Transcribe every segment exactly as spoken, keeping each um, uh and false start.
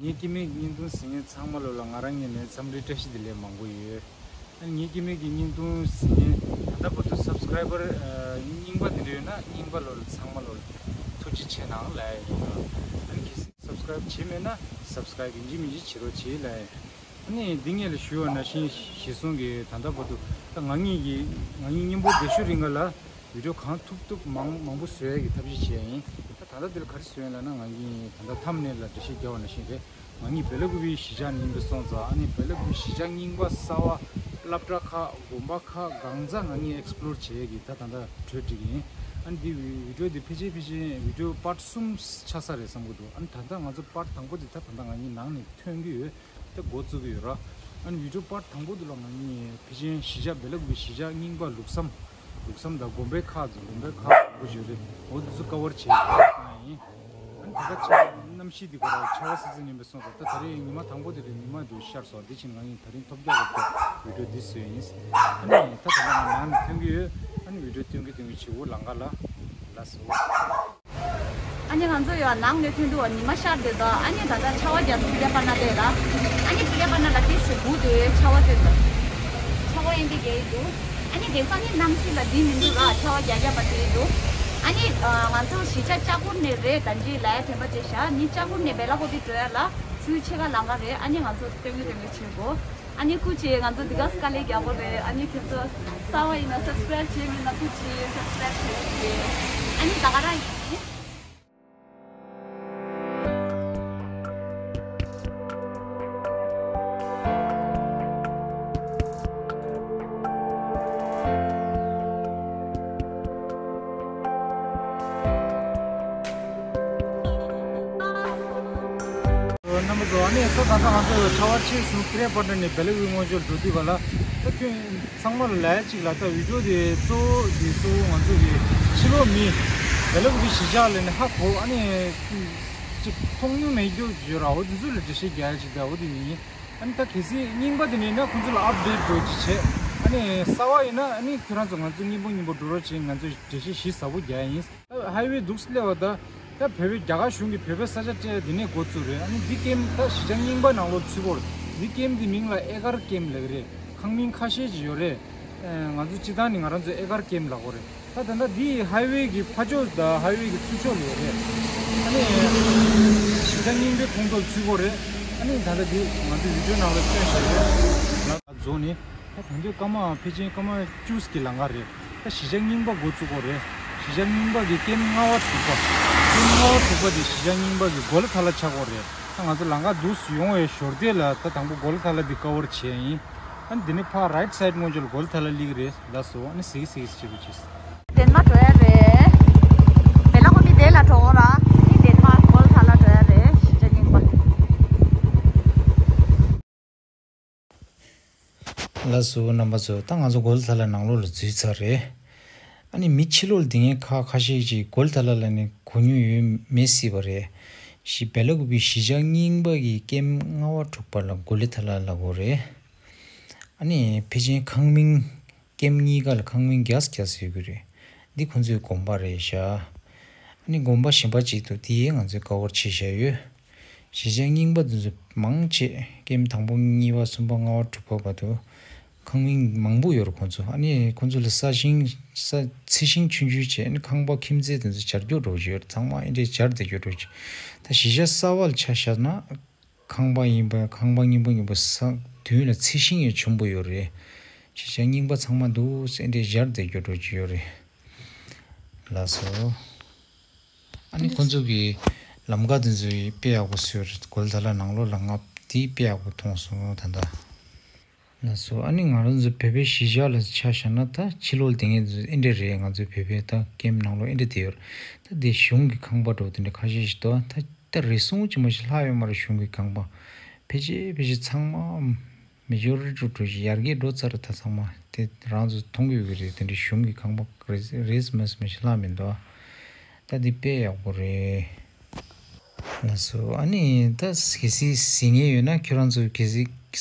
ངའི་སྐྱེ་དམན་གྱི་བརྙན་ཐུང་གཟིགས་མཁན་ཚང་མ་ལོ་ལ་ང་རང་ངོས་ནས་འཚམས་འདྲི་བཀྲ་ཤིས་བདེ་ལེགས་མང་པོ་ཡོད། ཨ་ནི་ངའི་སྐྱེ་དམན་གྱི་བརྙན་ཐུང་གཟིགས་མཁན་ད་ལྟ་བར་དུ་སབ་སི་ཀ་རའི་བར་རྙིང་པ་དེ་འདྲ་ཡོད་ན་རྙིང་པ་ལོ་ལ་ཚང་མ་ལོ་ལ་ཐུགས་རྗེ་ཆེ་གནང་ལབ་ཡ་ཡིན། ཨ་ནི་གལ་སྲིད་སབ་སི་ཀ་རའི་བར་བྱས་མེད་ན་སབ་སི་ཀ་རའི་བར་ཡིན་གཅིག་མིན་གཅིག་བྱེད་རོགས་བྱེད་ལབ་ཡ། ཨ་ནི་འདི་ངས་ལ་ཞུས་པ་ནང་བཞིན་གཞིས་སྲུང་གི་ད་ལྟ་བར་དུ་ད་ང་གཉིས་ཀྱི་ང་གཉིས་མཉམ་པོ་བསྡད་ཤུལ་རིང་ག་ལ་བི་ཌིའོ་གང་ཐུབ་ཐུབ་མང་མང་པོ་བཟོ་ཡ་གི་ཐབས་ཤེས་བྱས་ཡིན། ད་ད་ལྟ་འདི་ལ་ག་རེ་བཟོས་ཡིན་ལབ་ན། ང་གཉིས་ད་ལྟ་ཐམ་ནེལ་ལ་འགྲེལ་བཤད་རྒྱག་པ་ནང་བཞིན་རེད། ང་གཉིས་སྦེ་ལ་ཀུ་པེའི་གཞིས་ཆགས་རྙིང་པ་སོང་ཙང་། ཨ་ནི་སྦེ་ལ་ཀུ་པེའི་གཞིས་ཆགས་རྙིང་པ་གསར་པ་སློབ་གྲྭ་ཁག་དགོན་པ་ཁག་གང་ཚང་ང་གཉིས་ཨེག་སི་པི་ལོར་བྱེད་ཡ་གི་ད་ད་ལྟ་གྲ་སྒྲིག་ཡིན། ཨ་ནི་འདི་བི་ཌིའོ་འདི་ཕལ་ཆེར་ཕལ་ཆེར་བི་ཌིའོ་པཱརཊ་གསུམ་ཆགས་ས་རེད་བསམ་གྱི་འདུག་ཨ་ནི་ད་ལྟ་ང་ཚོ་པཱརཊ་དང་པོ་འདི་ད་ད་ལྟ་ང་གཉིས་ནང་ནས་ཐོན་གྱི་ཡོད། ད་འགོ་བཙུགས་ཀྱི་ཡོད་ར། ཨ་ནི་བི་ཌིའོ་པཱརཊ་དང་པོ་དེ་ལ་ང་གཉིས་ཕལ་ཆེར་གཞིས་ཆགས་སྦེ་ལ་ཀུ་པེའི་གཞིས་ཆགས་རྙིང་པ་ལུགས་བསམ། ལུགས་བསམ་དང་དགོན་པའི་ཁག་ཚོ། དགོན་པའི་ཁག་མང་པོ་ཞིག་རེད། འོ་དེ་ཚོ་ཀ་བར་བྱེད་ཀྱི་ཡིན། ཨ་ནི་ད་ལྟ་ཆ་གནམ་གཤིས་འདི་ག་ར་ཆར་པ་སིཛ་ན་ཡིན་པ་སོང་ཙང་། ད་ད་རེས་ཉི་མ་དང་པོ་དེ་རེད། ཉི་མ་འདི་ཤར་སོང་། དེ་བཞིན་ང་གཉིས་ད་རིང་ཐོལ་རྒྱག་གི་བི་ཌིའོ་འདི་བཟོས་ཡིན། ཨ་ནི་ད་ད་ལྟ་ང་ནང་ནས་ཐོན་གྱི་ཡོད། ཨ་ནི་བི་ཌིའོ་སྟོན་གྱི་སྟོན་གྱི་བྱེད་འོ་ལམ་ཁ་ལ་ལགས་སོ། ཨ་ནི་ང་ཚོ་ཡང་ནང་ནས་ཐོན་དུས་ཉི་མ་ཤར་བསྡད་འདུག་ཨ་ནི་ད་ལྟ་ཆར་པ་རྒྱག་ས་ཕི་ལེ་པ་ན་བསྡད་ར། ཨ་ནི་ཕི་ལེ་པ་ན་ལ་ཏིས་ཞུ་སྒུག་དུས་ཆར་པ་ཐོན་འདུག་ཆར་པ་ཨེ་འདི་རྒྱག་གི་འདུག་ཨ་ནི་དེང་སང་ནི་གནམ་གཤིས་ལ་འདི་མི་འདུག་ར། ཆར་པ་རྒྱག་རྒྱག་པ་དེ་འདུག་ཨ་ནི་ང་ཚོ་གཞིས་ཆགས་ལྕགས་སྒོར་ནས་རེད། ད་ཅི་ལ་ཡ་དྲན་པ་བྱས་ཤག་ནི་ལྕགས་སྒོར་ནས་སྦེ་ལ་ཀུ་པེ་འགྲོ་ཡ་ལ་ཚུར་ཕྱེད་ཀ་ལམ་ཁ་རེད། ཨ་ནི་ང་ཚོ་སྟོན་གྱི་སྟོན་གྱི་བྱེད་དགོས། ཨ་ནི་སྐུ་མཁྱེན། ང་ཚོ་འདི་ག་དཀའ་ལས་རྒྱག་གི་རེད། ཨ་ནི་ཁྱེད་ཚོ་གསར་པ་ཡིན་ན་སབ་སི་ཀ་རེབ་བྱས་མེད་ན་སྐུ་མཁྱེན་སབ་སི་ཀ་རེབ་བྱེད་རོགས་བྱེད། ཨ་ནི་ད་ག་རང་ཡིན། རྣམ་པ་ཚོ། ཨ་ནི་ད་ད་ལྟ་ང་ཚོ་ཆར་པ་ཆེ་སོང་། ཁེ་རེ་པ་ཊ་ནས་སྦེ་ལ་ཀུ་པེ་སྔོན་ཕྱོགས་འགྲོ་དུས་ག་ལ། ད་ཁྱོད་ཚང་མ་ལ་ལབ་ཡ་གཅིག་ལ། ད་བི་ཌིའོ་དེ་གཙོ་བོ་དེ་གཙོ་བོ་ང་ཚོ་གི་ཕྱི་ལོགས་མི། སྦེ་ལ་ཀུ་པེ་གཞིས་ཆགས་ལ་ནི་ཧ་གོ། ཨ་ནི་ཅིག་མཐོང་མྱོང་མེད་རྒྱུ་ཡོད་ར། འོ་དེ་ཚོ་ལ་འགྲེལ་བཤད་རྒྱག་ཡ་གཅིག་ད་འོ་དེ་ཡིན། ཨ་ནི་ད་གལ་སྲིད་རྙིང་པ་དེ་ནི་ཡིན་ན་ཁོང་ཚོ་ལ་ཨབ་ཌེཊ་འགྲོ་གི་བྱེད། ཨ་ནི་གསར་པ་ཡིན་ན་ཨ་ནི་ཁྱོད་རང་ཚོ་ང་ཚོ་མཉམ་པོ་མཉམ་པོ་འགྲོ་རོགས་བྱེད། ང་ཚོ་འགྲེལ་བཤད་ཞིབ་ཚགས་པོ་རྒྱག་ཡ་ཡིན། ད་ཧའི་ཝེ་འདུག་སེ་སླེབས་པ་ད། ད་བོད་པའི་རྒྱ་གར་གཞུང་གིས་བོད་པའི་ས་ཆ་སྤྲད་དེ་ནས་འགོ་བཙུགས་རེད། ཨ་ནི་འདི་ཀེམ་ད་གཞིས་ཆགས་རྙིང་པ་ནང་ལོགས་ཚུད་ཀྱི་ཡོད་རེད། འདི་ཀེམ་འདི་མིང་ལ་ཨེ་གར་ཀེམ་ལབ་ཀྱི་རེད། ཁང་མིག་ཁ་ཤས་ཅིག་ཡོད་རེད། ཨ་ང་ཚོ་སྤྱིར་བཏང་ནི་ང་རང་ཚོ་ཨེ་གར་ཀེམ་ལབ་ཀྱི་ཡོད་རེད། ད་ད་ལྟ་འདི་ཧའི་ཝེ་གི་ཕར་ཕྱོགས་དང་ཧའི་ཝེ་གི་ཚུར་ཕྱོགས་ལ་ཡོད་རེད། ཨ་ནི་གཞིས་ཆགས་རྙིང་པའི་ཁོངས་གཏོགས་ཚུད་ཀྱི་ཡོད་རེད། ཨ་ནི་ད་ལྟ་འདི་ང་ཚོ་བི་ཌིའོ་ནང་ལ་སྟོན་བཞག་ཡོད་རེད། ང་རྫོང་ནི། ད་དེང་དུས་སྐར་མ་ཕལ་ཆེར་སྐར་མ་བཅུ་གི་ལམ་ཁ་རེད། ད་གཞིས་ཆགས་རྙིང་པ་འགོ་བཙུགས་ཀྱི་ཡོད་རེད། གཞིས་ཆགས་རྙིང་པ་གི་ཀེམ་ལྔ་པ་དྲུག་པ། ཀེམ་ལྔ་པ་དྲུག་པ་དེ་གཞིས་ཆགས་རྙིང་པ་གི་གོ་ལ་ཐ་ལ་ཆགས་ཀྱི་ཡོད་རེད། ད་ང་ཚོ་ལམ་ཁ་འདུག་སེ་ཡོང་བའི་ཞོར་དེ་ལ་ད་དང་པོ་གོ་ལ་ཐ་ལ་འདི་ཀ་བར་བྱས་ཡིན། ཨ་ནི་འདི་ནས་ཕར་རའིཊ་སའིཌ་སྔོན་ཕྱོགས་ལ་གོ་ལ་ཐ་ལ་སླེབས་ཀྱི་རེད། ལགས་སོ། ཨ་ནི་གཟིགས་གཟིགས་བྱེད་དགོས་ཆེ། བདེན་མ་འགྲོ་ཡ་རེད། བེ་ལ་ཀོ་ནི་དེ་ལ་འགྲོ་གོ་ར། ཨ་ནི་བདེན་མ་གོ་ལ་ཐ་ལ་འགྲོ་ཡ་རེད། གཞིས་ཆགས་རྙིང་པ། ལགས་སོ། རྣམ་པ་ཚོ། ད་ང་ཚོ་གོ་ལ་ཐ་ལ་ནང་ལོགས་ལ་འཛུལ་ཚར་རེད། ཨ་ནི་མི་ཕྱི་ལོགས་ལ་སྡོད་མཁན་ཁ་ཁ་ཤས་ཅིག་གོ་ལ་ཐ་ལ་ལབ་ནས་གོ་མྱོང་ཡོད་མེད་སྲིད་པ་རེད། གཞིས་སྦེ་ལ་ཀུ་པེའི་གཞིས་ཆགས་རྙིང་པ་གི་ཀེམ་ལྔ་པ་དྲུག་པ་ལ་གོ་ལ་ཐ་ལ་ལབ་ཀྱི་ཡོད་རེད། ཨ་ནི་ཕལ་ཆེར་ཁང་མིག་ཀེམ་གཉིས་ཀ་ལ་ཁང་མིག་རྒྱག་རྒྱག་ཡོད་ཀྱི་རེད། འདི་ཁོང་ཚོའི་དགོན་པ་རེད་ཤག་ཨ་ནི་དགོན་པ་གཞན་པ་ཅིག་འདུག་དེ་ཡང་ང་ཚོས་ཀ་བར་བྱས་བཞག་ཡོད། གཞིས་ཆགས་རྙིང་པ་འདི་ཚོ་མང་ཆེ་ཀེམ་དང་པོ་གཉིས་པ་གསུམ་པ་ལྔ་པ་དྲུག་པ་བར་དུ་ཁང་མིག་མང་པོ་ཡོད་རེད་ཁོང་ཚོ། ཨ་ནི་ཁོང་ཚོ་ལ་ས་ཞིང་ས་ཚི་ཤིང་ཆུང་ཆུང་བྱས། ཨ་ནི་ཁང་པ་ཁྱིམ་མཚེས་དེ་ཚོ་སྦྱར་རྒྱུ་འགྲོ་གི་ཡོད་རེད། ཚང་མ་ཨེ་འདྲས་སྦྱར་བསྡད་རྒྱུ་འགྲོ་གི། ད་གཞིས་ཆགས་གསར་པ་ལ་ཆ་བཞག་ན། ཁང་པ་ཡིན་པ། ཁང་པ་རྙིང་པ་རྙིང་པ་ས་མདུན་ལ་ཚི་ཤིང་ཡང་ཆེན་པོ་ཡོད་རེད། གཞིས་ཆགས་རྙིང་པ་ཚང་མ་འདུག་སེ་འདྲ་སྦྱར་བསྡད་རྒྱུ་འགྲོ་གི་ཡོད་རེད། ལགས་སོ། ཨ་ནི་ཁོང་ཚོ་གི་ལམ་ཁ་དེ་ཚོ་དཔེ་ཡག་པོ་བཟོས་རེད། གོ་ལ་ཐ་ལ་ནང་ལོགས་ལ་ང་དེ་དཔེ་ཡག་པོ་མཐོང་སོང་ད་ལྟ། ལགས་སོ། ཨ་ནི་ང་རང་ཚོ་བོད་པའི་གཞིས་ཆགས་ལ་ཆ་བཞག་ན། ད་ཕྱི་ལོགས་ལ་སྡོད་མཁན་ཚོ་ཨེ་འདྲ་རེད། ང་ཚོའི་བོད་པའི་ད་ཀེམ་ནང་ལོགས་ཨེ་འདྲ་བསྡད་ཡོད་རེད། ད་དེ་གཞུང་གི་ཁང་པ་འདྲ་བོ་དེ་འདྲ་ཁ་ཤས་ཤིག་འདུག་ད་ད་རེ་ཟུང་ཅིག་མ་ཞིག་ལྷག་ཡོད་མ་རེད། གཞུང་གི་ཁང་པ་ཕལ་ཆེར་ཕལ་ཆེར་ཚང་མ་མེ་ཇོ་རི་ཊི་འགྲོ་ཞིག་ཡར་རྒྱས་འགྲོ་ཚར་རེད། ད་ཚང་མ་དེ་རང་ཚོ་མཐོང་གི་ཡོད་ཀྱི་རེད། དེ་འདྲའི་གཞུང་གི་ཁང་པ་རེས་རེས་མ་ཞིག་མ་ཞིག་ལྷག་མི་འདུག་ད་འདི་དཔེ་ཡག་པོ་རེད། ལགས་སོ། ཨ་ནི་ད་གལ་སྲིད་གཟིགས་མཁན་ཡོད་ན། ཁྱོད་རང་ཚོ་གལ་སྲིད་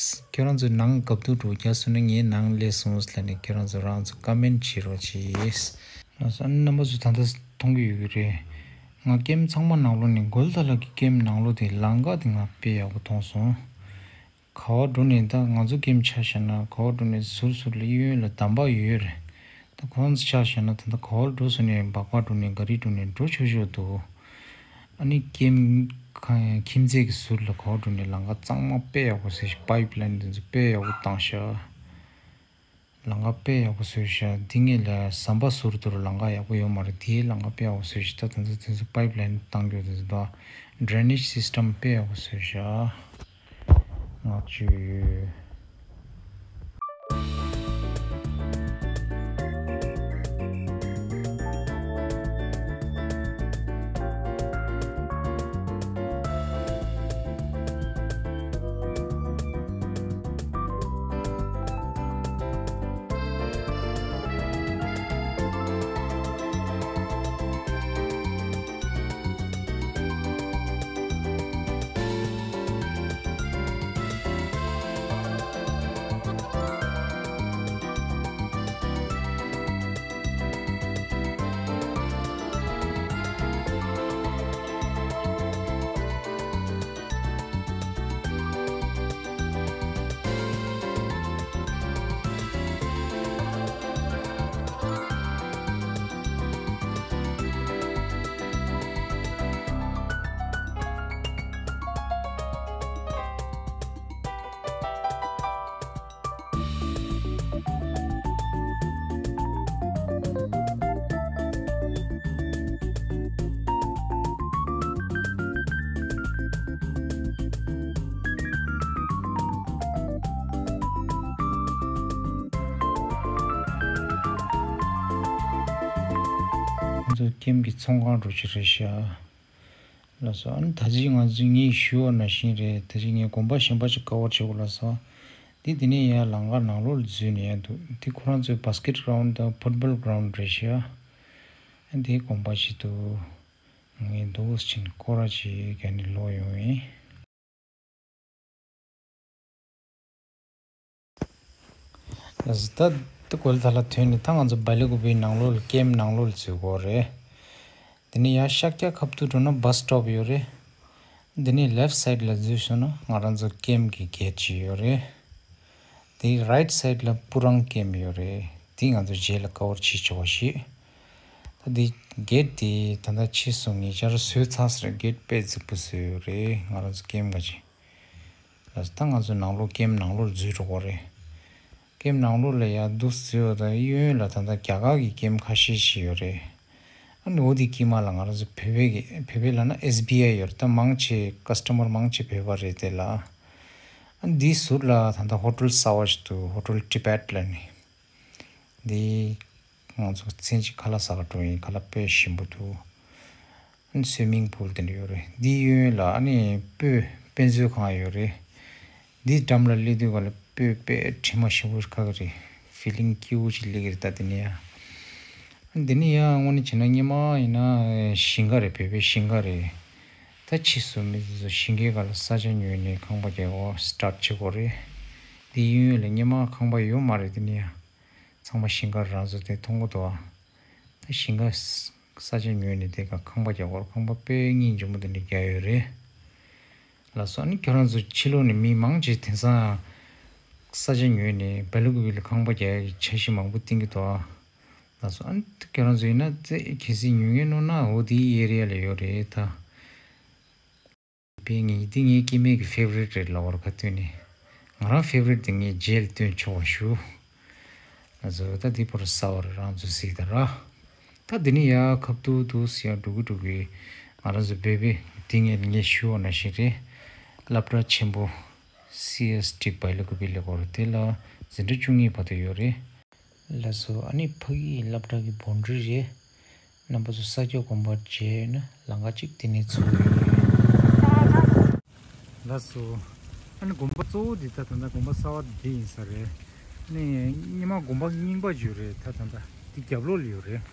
ཁྱོད་རང་ཚོ་ནང་གབ་ཏུ་འགྲོ་རྒྱག་སོང་ན་ངའི་ནང་སླེབས་སོང་ལབ་ནས་ཁྱོད་རང་ཚོ་རང་ཚོ་ཀ་མེན་བྱེད་རོགས་གྱིས། ལགས་སོ། ཨ་ནི་རྣམ་པ་ཚོ་ད་ལྟ་མཐོང་གི་ཡོད་ཀྱི་རེད། ང་ཀེམ་ཚང་མ་ནང་ལོགས་ནས་གོལ་ཐ་ལ་གི་ཀེམ་ནང་ལོགས་དེ་ལམ་ཁ་དེ་ང་དཔེ་ཡག་པོ་མཐོང་སོང་། ག་བ་འགྲོ་ནས་ད་ང་ཚོ་ཀེམ་ཆ་བཞག་ན་ག་བ་འགྲོ་ནས་ཟུར་ཟུར་ལ་གཡས་གཡོན་ལ་འདམ་བག་ཡོད་རེད། ད་ཁོང་ཚོ་ཆ་བཞག་ན་ད་ལྟ་ག་བ་འགྲོ་སོང་ནས་སྦག་སྦག་འགྲོ་ནས་ག་རི་འགྲོ་ནས་འགྲོ་ཆོག་ཆོག་འདུག་ཨ་ནི་ཀེམ་ཁ་ཁྱིམ་མཚེས་ཀྱི་ཟུར་ལ་ག་བ་འགྲོ་ནས་ལམ་ཁ་གཙང་མ་དཔེ་ཡག་པོ་བཟོས་ཤག་པའིབ་ལའིན་དེ་ཚོ་དཔེ་ཡག་པོ་བཏང་ཤག་ལམ་ཁ་དཔེ་ཡག་པོ་བཟོས་ཤག་འདི་ངེད་ལ་ཟམ་པ་ཟུར་དུ་ལམ་ཁ་ཡག་པོ་ཡོད་མ་རེད། དེའི་ལམ་ཁ་དཔེ་ཡག་པོ་བཟོས་ཤག་ད་དེ་ཚོ་དེ་ཚོ་པའིབ་ལའིན་བཏང་རྒྱུ་དེ་ཚོ་དང་ཌྲེ་ནེཇ་སིས་ཊམ་དཔེ་ཡག་པོ་བཟོས་ཤག་ང་བཅུ་ཡོད། ང་ཚོ་ཀེམ་གྱི་ཚོང་ཁང་འགྲོ་རྒྱུ་རེད་ཤག་ལགས་སོ། ཨ་ནི་ད་ཅི་ང་ཚོས་ངས་ཞུས་པ་ནང་བཞིན་རེད། ད་ཅི་ངས་དགོན་པ་གཞན་པ་ཅིག་ཀ་བར་བྱེད་དགོས་ལགས་སོ། འདི་དེ་ནས་ཡར་ལམ་ཁ་ནང་ལོགས་ལ་འཛུལ་ནས་ཡར་འདུག་འདི་ཁོ་རང་ཚོའི་བྷ་སི་ཀེཊ་གྷི་རའུན་དང་ཕུཊ་བྷོལ་གྷི་རའུན་རེད་ཤག་ཨ་འདི་དགོན་པ་ཞིག་འདུག་ངས་འདུག་ཕྱིན་སྐོར་ར་ཅིག་རྒྱབ་ནས་ལོག་ཡོང་ཡིན། ལགས་སོ། ད་ད་གོལ་ཐ་ལ་ཐོན་ནས་ད་ང་ཚོ་སྦེ་ལ་ཀུ་པེའི་ནང་ལོགས་ལ་ཀེམ་ནང་ལོགས་ལ་འཛུལ་དགོས་རེད། དེ་ནས་ཡར་ཤར་རྒྱག་ཁ་ཐུག་འགྲོ་ན་བྷ་སི་སི་ཊོབ་ཡོད་རེད། དེ་ནས་ལེཕ་སའིཌ་ལ་འཛུལ་སོང་ན་ང་རང་ཚོ་ཀེམ་གྱི་གེ་ཊི་ཅིག་ཡོད་རེད། དེའི་རའིཊ་སའིཌ་ལ་པུ་རང་ཀེམ་ཡོད་རེད། དེ་ང་ཚོ་རྗེས་ལ་ཀ་བར་བྱེད་ཆོག་པ་ཞིག་ད་དེ་གེ་ཊི་དེ་ད་ལྟ་ཕྱིས་སུ་ངས་བསྐྱར་བཟོས་ཚར་ཟེར། གེ་ཊི་དཔེ་རྫིག་པོ་བཟོས་ཡོད་རེད། ང་རང་ཚོ་ཀེམ་ག་ཅིག་ལགས་སོ། ད་ང་ཚོ་ནང་ལོགས་ཀེམ་ནང་ལོགས་འཛུལ་འགྲོ་གི་རེད། ཀེམ་ནང་ལོགས་ལ་ཡར་འདུག་འཛུལ་བ་དང་གཡས་གཡོན་ལ་ད་ལྟ་རྒྱ་གར་གྱི་ཀེམ་ཁ་ཤས་ཤིག་ཡོད་རེད། ཨ་ནི་འོ་དེ་དཀྱིལ་མ་ལ་ང་རང་ཚོ་བོད་པའི་གི་བོད་པའི་ལབ་ན་ཨེས་བི་ཨའི་ཡོད་རེད། ད་མང་ཆེ་ཀ་སི་ཊ་མར་མང་ཆེ་བོད་པ་རེད་དེ་ལ། ཨ་ནི་འདིའི་ཟུར་ལ་ད་ལྟ་ཧོ་ཊེལ་གསར་པ་ཞིག་འདུག་ཧོ་ཊེལ་ཊི་བེཊ་ལབ་ནས། འདི་ང་ཚོ་མཚན་གཅིག་ཁ་ལག་ཟ་ག་འགྲོ་ཡིན། ཁ་ལག་དཔེ་ཞིམ་པོ་འདུག་ཨ་ནི་སུའི་མིང་པུལ་དེ་འདྲ་ཡོད་རེད། འདི་གཡོན་ལ་ཨ་ནི་སྤོས་དཔེ་མཛོད་ཁང་ཡོད་རེད། འདི་འགྲམ་ལ་སླེབས་དུས་ག་ལ་སྤོས་དཔེ་དྲི་མ་ཞིམ་པོ་ཁ་གི་རེད། ཕི་ལིང་སྐྱིད་པོ་ཅིག་སླེབས་ཀྱི་རེད། ད་འདི་ནས་ཡ་ཨ་ནི་འདི་ནས་ཡ་དངོས་གནས་བྱས་ན་སྔོན་མ་ཡིན་ན་ཞིང་ཁ་རེད། བོད་པའི་ཞིང་ཁ་རེད། ད་ཕྱིས་སུ་མི་དེ་ཚོ་ཞིང་ཁའི་སྒང་ལ་ས་ཆ་ཉོས་ནས་ཁང་པ་རྒྱག་གོ་སི་ཊར་ཊི་བྱེད་གོ་རེད། འདི་གཡས་གཡོན་ལ་སྔོན་མ་ཁང་པ་ཡོད་མ་རེད། འདི་ནས་ཡ་ཚང་མ་ཞིང་ཁ་རང་ཚོ་དེ་མཐོང་གི་འདུག་ཨ། ད་ཞིང་ཁ་ས་ཆ་ཉོས་ནས་དེ་ག་ཁང་པ་རྒྱག་གོ་ཁང་པ་དཔེ་སྙིང་རྗེ་མོ་དེ་འདྲ་རྒྱག་ཡོད་རེད། ལགས་སོ། ཨ་ནི་ཁྱོད་རང་ཚོ་ཕྱི་ལོགས་ནས་མི་མང་ཆེ་དེང་སང་ས་ཆ་ཉོས་ནས་སྦེ་ལ་ཀུ་པེ་ལ་ཁང་པ་རྒྱག་ཡག་གི་འཆར་གཞི་མང་པོ་བཏིང་གི་འདུག་ཨ། ལགས་སོ། ཨ་ནི་ཁྱོད་རང་ཚོ་ཡིན་ན་ཙེ་གལ་སྲིད་ཉོ་མཁན་ཡོད་ན་འོ་དེའི་ཨེ་རི་ཡ་ལ་ཡོད་རེད་ད། པའི་ངའི་འདི་ངའི་སྐྱེ་དམན་གྱི་ཕེ་ཝ་རིཊ་རེད་ལབ་པར་ཁ་ཐུག་ནས། ང་རང་ཕེ་ཝ་རིཊ་དེ་ངས་རྗེས་ལ་སྟོན་ཆོག་པ་ཞུ། ང་ཚོ་ད་འདི་བོར་ས་བར་རང་ཚོ་གཟིགས་དང་ར། ད་འདི་ནི་ཡ་ཁབ་ཏུ་དུ་སི་ཡ་འགྲོ་གི་འགྲོ་གི། ང་རང་ཚོ་བོད་པའི་འདི་ངས་ངས་ཞུ་བ་ནང་བཞིན་རེད། སློབ་གྲྭ་ཆེན་པོ་སི་ཨེས་ཊི་སྦེ་ལ་ཀུ་པེ་ལ་གོ་རེད། དེ་ལ་འཛིན་གྲྭ་བཅུ་གཉིས་བར་དུ་ཡོད་རེད། ལགས་སོ། ཨ་ནི་ཕ་གིའི་སློབ་གྲྭ་གི་བོན་ཌ་རི་རེད། རྣམ་པ་ཚོ་ས་སྐྱ་དགོན་པ་མཇལ་ཡོད་ན་ལམ་ཁ་གཅིག་དེ་ནས་ཚུར་ཡོང་གི་རེད། ལགས་སོ། ཨ་ནི་དགོན་པ་གཙོ་བོ་འདི་ད་ད་ལྟ་དགོན་པ་གསར་པ་འདི་ཡིན་ས་རེད། ཨ་ནི་སྔོན་མ་དགོན་པ་རྙིང་པ་ཅིག་ཡོད་རེད། ད་ད་ལྟ་འདི་རྒྱབ་ལོགས་ལ་ཡོད་རེད།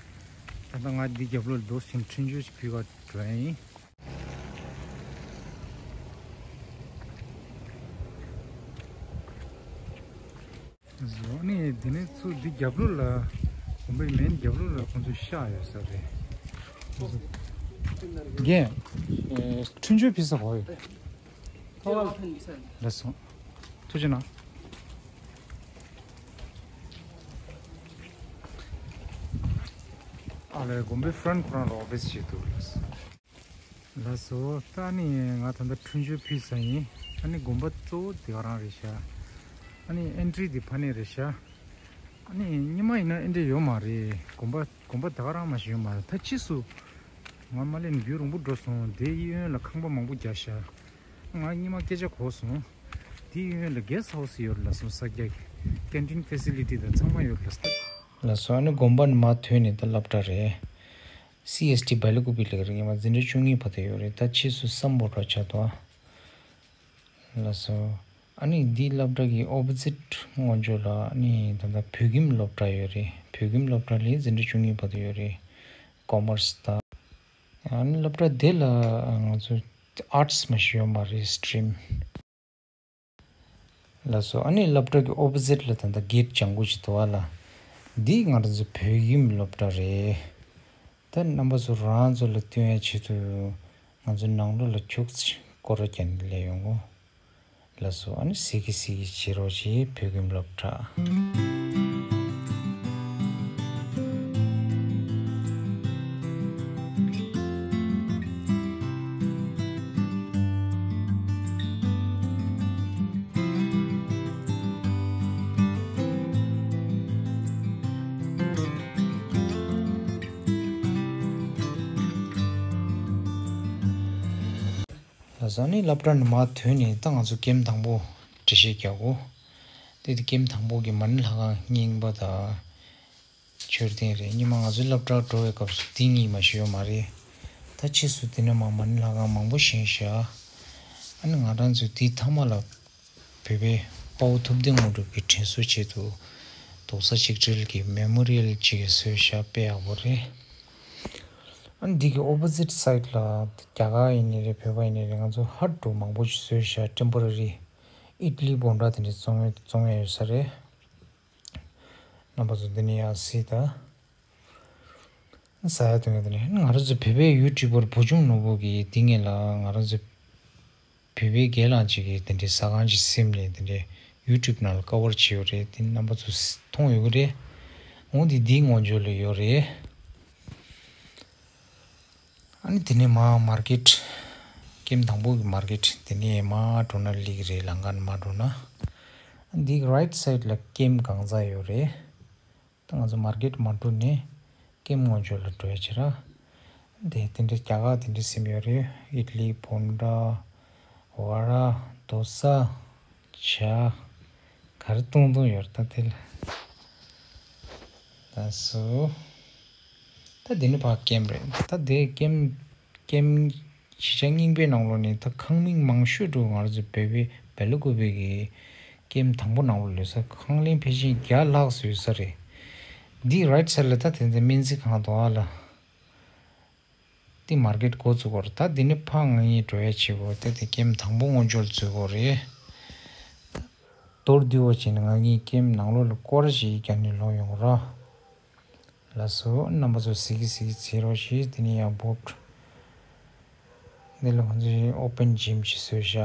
ད་ལྟ་ང་འདི་རྒྱབ་ལོགས་ལ་འདུག་སེ་འཕྲིན་བཅོལ་ཞིག་ཕུལ་ག་འགྲོ་ཡ་ཡིན། བཟོ་ནས་དེ་ནས་ཚུར་འདི་རྒྱབ་ལོགས་ལ། དགོན་པའི་མན་རྒྱབ་ལོགས་ལ་ཁོང་ཚོའི་ཤག་ཡོད་ས་རེད། རྒན། ཨེ། འཕྲིན་བཅོལ་ཕུལ་ས་གོ་ཡོད། ལགས་སོ། ཐུགས་རྗེ་གནང་། ཨ་ལས། དགོན་པའི་ཧྥ་རན་ཁོ་རང་ལ་ཨོ་ཕིས་བྱེད་འདུག་ལགས་སོ། ལགས་སོ། ད་ནི་ང་ད་ལྟ་འཕྲིན་བཅོལ་ཕུལ་ས་ཡིན། ཨ་ནི་དགོན་པ་གཙོ་བོ་དེ་ག་རང་རེད་ཤག་ཨ་ནི་ཨེན་ཊི་རི་དེ་ཕ་ནས་རེད་ཤག་ཨ་ནི་སྔོན་མ་ཡིན་ན་ཨེ་འདྲ་ཡོད་མ་རེད། དགོན་པ་དགོན་པ་དེ་ག་རང་མ་ཞིག་ཡོད་མ་རེད། ད་ཕྱིས་སུ་ང་མ་སླེབས་ནས་རྒྱུན་རིང་པོ་འགྲོ་སོང་། དེ་གཡས་གཡོན་ལ་ཁང་པ་མང་པོ་རྒྱག་ཤག་ང་སྔོན་མ་སྐད་ཆ་གོ་སོང་། དེ་གཡས་གཡོན་ལ་གེ་སི་ཧའུ་སི་ཡོད་རེད་ལབ་སོང་། ས་རྒྱག་གི་ཀེན་ཊིན་ཕེ་སི་ལི་ཊི་དང་ཚང་མ་ཡོད་རེད་ལབ་སོང་། ལགས་སོ། ཨ་ནི་དགོན་པ་ནས་མར་ཐོན་ནས་ད་སློབ་གྲྭ་རེད། སི་ཨེས་ཊི་སྦེལ་ཀོབ་ལ་རེད། སྔོན་མ་འཛིན་གྲྭ་བཅུ་གཉིས་བར་དུ་ཡོད་རེད། ད་ཕྱིས་སུ་སམ་བྷོ་ཊ་ཆགས་འདུག་ཨ། ལགས་སོ། ཨ་ནི་འདི་སློབ་གྲྭ་གི་ཨོ་པོ་ཟིཊ་ངོས་ཕྱོགས་ལ་ཨ་ནི་ད་ལྟ་བོད་ཁྱིམ་སློབ་གྲྭ་ཡོད་རེད། བོད་ཁྱིམ་སློབ་གྲྭ་ལ་འཛིན་གྲྭ་བཅུ་གཉིས་བར་དུ་ཡོད་རེད། ཀོ་མར་སི་དང་། ཨ་ནི་སློབ་གྲྭ་དེ་ལ་ང་ཚོ་ཨར་ཊི་སི་མ་ཞིག་ཡོད་མ་རེད། སི་ཊི་རིམ། ལགས་སོ། ཨ་ནི་སློབ་གྲྭ་གི་ཨོ་པོ་ཟིཊ་ལ་ད་ལྟ་གེ་ཊི་ལྗང་གུ་ཅིག་འདུག་ཨ་ལ། འདི་ང་རང་ཚོ་བོད་ཁྱིམ་སློབ་གྲྭ་རེད། ད་རྣམ་པ་ཚོ་རང་ཚོ་ལ་སྟོན་ཡ་ཆེད་དུ་ང་ཚོ་ནང་ལོགས་ལ་ཁྱུག་ཙམ་སྐོར་ར་རྒྱག་ནས་སླེབས་ཡོང་གོ། ལགས་སོ། ཨ་ནི་གཟིགས་གི་གཟིགས་གི་བྱེད་རོགས་བྱེད། བོད་ཁྱིམ་སློབ་གྲྭ། ལགས་སོ། ཨ་ནི་སློབ་གྲྭ་ནས་མར་ཐོན་ནས་ད་ང་ཚོ་ཀེམ་དང་པོ་འགྲེལ་བཤད་རྒྱག་གོ། དེ་དེ་ཀེམ་དང་པོ་གི་མ་ཎི་ལྷ་ཁང་རྙིང་པ་དང་མཆོད་རྟེན་རེད། སྔོན་མ་ང་ཚོའི་སློབ་གྲྭར་འགྲོ་བའི་སྐབས་སུ་འདི་གཉིས་མ་ཞིག་ཡོད་མ་རེད། ད་ཕྱིས་སུ་དེ་ནས་མར་མ་ཎི་ལྷ་ཁང་མང་པོ་བཞེངས་ཤག་ཨ་ནི་ང་རང་ཚོས་འདི་མཐའ་མ་ལ་བོད་པའི་དཔའ་བོ་ཐུབ་བསྟན་དངོས་གྲུབ་ཀྱི་དྲིན་གཟོ་ཆེད་དུ་རྡོག་རྩ་གཅིག་སྒྲིལ་གྱི་མེ་མོ་རི་ཡལ་ཅིག་བཟོས་ཤག་དཔེ་ཡག་པོ་རེད། ཨ་ནི་འདི་གི་ཨོ་པོ་ཟིཊ་སའིཌ་ལ་རྒྱ་གར་ཡིན་ནའི་རེད། བོད་པ་ཡིན་ནའི་རེད། ང་ཚོ་ཧཊ་འདྲ་མང་པོ་ཞིག་བཟོས་ཤག་ཊེམ་པོ་ར་རི། ཨིཌ་ལི་བྷོན་ཌ་དེ་འདྲ་བཙོང་བཙོང་ཡ་ཡོད་ས་རེད། རྣམ་པ་ཚོ་འདི་ནས་ཡར་གཟིགས་དང་། ཟ་ཡ་འཐུང་ཡ་དེ་ནས་ང་རང་ཚོ་བོད་པའི་ཡུ་ཊུབ་པར་བུ་ཆུང་ནོར་བུ་གིས་འདི་སྔོན་ལ་ང་རང་ཚོ་བོད་པའི་སྒེར་ལངས་ཅིག་གིས་དེ་འདྲའི་ཟ་ཁང་ཅིག་ཟིན་ནས་དེ་འདྲའི་ཡུ་ཊུབ་ནང་ལ་ཀ་བར་བྱས་ཡོད་རེད། དེ་རྣམ་པ་ཚོ་མཐོང་ཡོད་ཀྱི་རེད། འོ་དེ་འདིའི་ངོས་ཕྱོགས་ལ་ཡོད་རེད། ཨ་ནི་དེ་ནས་མར་མར་ཀེཊ། ཀེམ་དང་པོ་གི་མར་ཀེཊ་དེ་ནས་མར་འགྲོ་ན་སླེབས་ཀྱི་རེད། ལམ་ཁ་ནས་མར་འགྲོ་ན། འདི་རའིཊ་སའིཌ་ལ་ཀེམ་གང་ཟག་ཡོད་རེད། ད་ང་ཚོ་མར་ཀེཊ་མ་འགྲོ་ནས་ཀེམ་ངོས་ཕྱོགས་ལ་འགྲོ་ཡ་བྱེད་ར། དེ་དེ་འདྲའི་རྒྱ་གར་དེ་འདྲའི་ཟིན་ཡོད་རེད། ཨིཌ་ལི་བྷོན་ཌ། བ་ར། དོ་སཱ། ཇ། ག་རེ་བཏུང་བཏུང་ཡོད་རེད་ད་དེ་ལ། ལགས་སོ། ད་འདི་ནི་ཕར་ཀེམ་རེད། ད་དེ་ཀེམ་ཀེམ་གཞིས་ཆགས་རྙིང་པའི་ནང་ལོགས་ནས་ད་ཁང་མིག་མང་ཤོས་འདྲ་ང་རང་ཚོ་བོད་པའི་སྦེལ་ཀོབ་གི་ཀེམ་དང་པོ་ནང་ལོགས་ལ་ཡོད་ས། ཁང་ཀླད་ཕལ་ཆེར་བརྒྱ་ལྷག་ཙམ་ཡོད་ས་རེད། འདི་རའིཊ་སའིཌ་ལ་ད་དེ་ཚོ་སྨན་རྩིས་ཁང་འདུག་ཨ་ལ། དེ་མར་ཀེཊ་འགོ་བཙུགས་ཡོད་རེད། ད་འདི་ནས་ཕར་ང་གཉིས་འགྲོ་ཡ་བྱེད་དགོས། ད་དེ་ཀེམ་དང་པོ་ངོས་ཕྱོགས་ལ་འཛུལ་དགོས་རེད། མདོར་བསྡུས་པ་བྱས་ན་ང་གཉིས་ཀེམ་ནང་ལོགས་ལ་སྐོར་ར་ཞིག་རྒྱག་ནས་ལོག་ཡོང་ར། ལགས་སོ། རྣམ་པ་ཚོ་གཟིགས་གི་གཟིགས་གི་བྱེད་རོགས་བྱེད། དེ་ནས་ཡང་བོབ། འདི་ལ་ང་ཚོས་ཨོ་པན་ཇིམ་ཞིག་བཟོས་ཤག་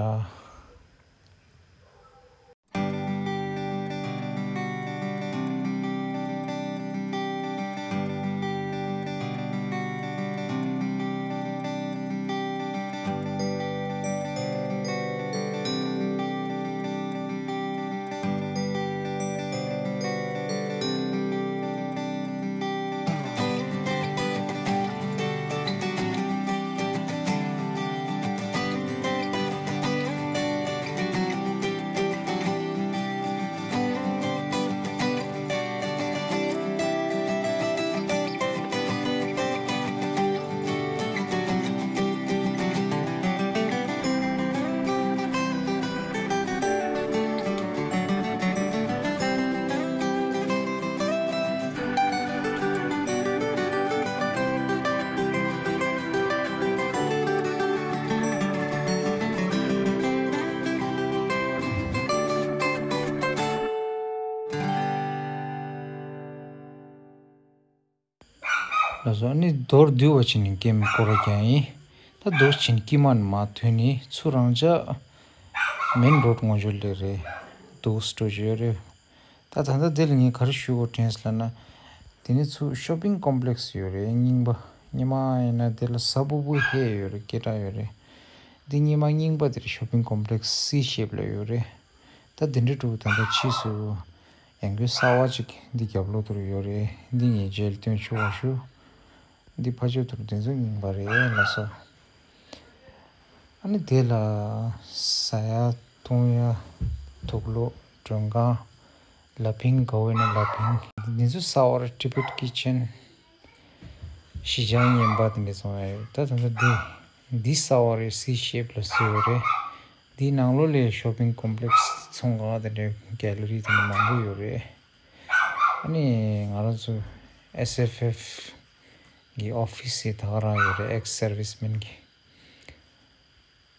ལགས་སོ། ཨ་ནི་མདོར་བསྡུས་པ་བྱས་ནས་ཀེམ་སྐོར་ར་རྒྱག་ཡིན། ད་འདུག་སེ་བྱས་ནས་དཀྱིལ་མ་ནས་མར་ཐོན་ནས་ཚུར་རང་འཇགས་མེན་རོཌ་ངོས་སྦྱོར་སླེབས་རེད། འདུག་སེ་འགྲོ་བཞིན་ཡོད་རེད། ད་ད་ལྟ་འདི་ལ་ངས་ག་རེ་ཞུ་དགོས་དྲན་སོང་ལབ་ན། དེ་ནས་ཚུར་ཤོ་པིང་ཀོམ་པི་ལེགས་ཡོད་རེད། རྙིང་པ། སྔོན་མ་ཡིན་ན་དེ་ལ་གཟར་ཕུབ་ཕུབ་ཧེ་ཡོད་རེད། སྐད་གྲགས་ཡོད་རེད། འདི་སྔོན་མ་རྙིང་པ་དེ་རེད། ཤོ་པིང་ཀོམ་པི་ལེགས་སི་ཤེབ་ལ་ཡོད་རེད། ད་དེ་འདྲའི་འདྲ་པོ་ད་ལྟ་ཕྱིས་སུ་ཡང་སྒོ་གསར་པ་ཅིག་འདི་རྒྱབ་ལོགས་དེར་ཡོད་རེད། འདི་ངས་རྗེས་ལ་སྟོན་ཆོག་པ་ཞུ། འདི་ཕར་ཕྱོགས་དེར་དེ་ཚོ་རྙིང་པ་རེད་ལགས་སོ། ཨ་ནི་དེ་ལ་ཟ་ཡ་འཐུང་ཡ། དུག་ལོག་མགྲོན་ཁང་། ལ་ཕིང་། ག་བོ་ཡིན་ན་ལ་ཕིང་། འདི་ཚོ་གསར་པ་རེད། ཊི་བེཊ་ཀི་ཆེན། གཞིས་ཆགས་རྙིང་པ་དེ་འདྲ་ཚང་མ་ཡོད། ད་ད་ལྟ་འདི་འདི་གསར་པ་རེད། སི་ཤེབ་ལ་བཟོས་ཡོད་རེད། འདིའི་ནང་ལོགས་ལ་ཤོ་པིང་ཀོམ་པི་ལེགས་ཚོང་ཁང་དེ་འདྲའི་གེ་ལ་རི་དེ་འདྲ་མང་པོ་ཡོད་རེད། ཨ་ནི་ང་རང་ཚོ་ཨེས་ཨེཕ་ཨེཕ་གི་ཨོ་ཕི་སི་དེ་ག་རང་ཡོད་རེད། ཨེགས་སར་བི་སི་མེན་གི།